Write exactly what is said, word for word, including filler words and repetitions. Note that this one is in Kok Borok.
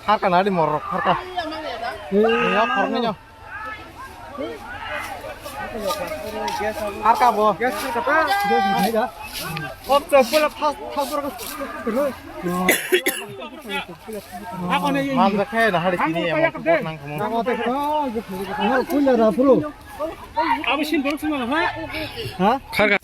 Harka nadi morok, harka. Nyo, khoroknwi nyo. Harka bo. Manjakhe na hari tini emang support nangkhamu. Abo sin borok sima ha? Ha? Kharka.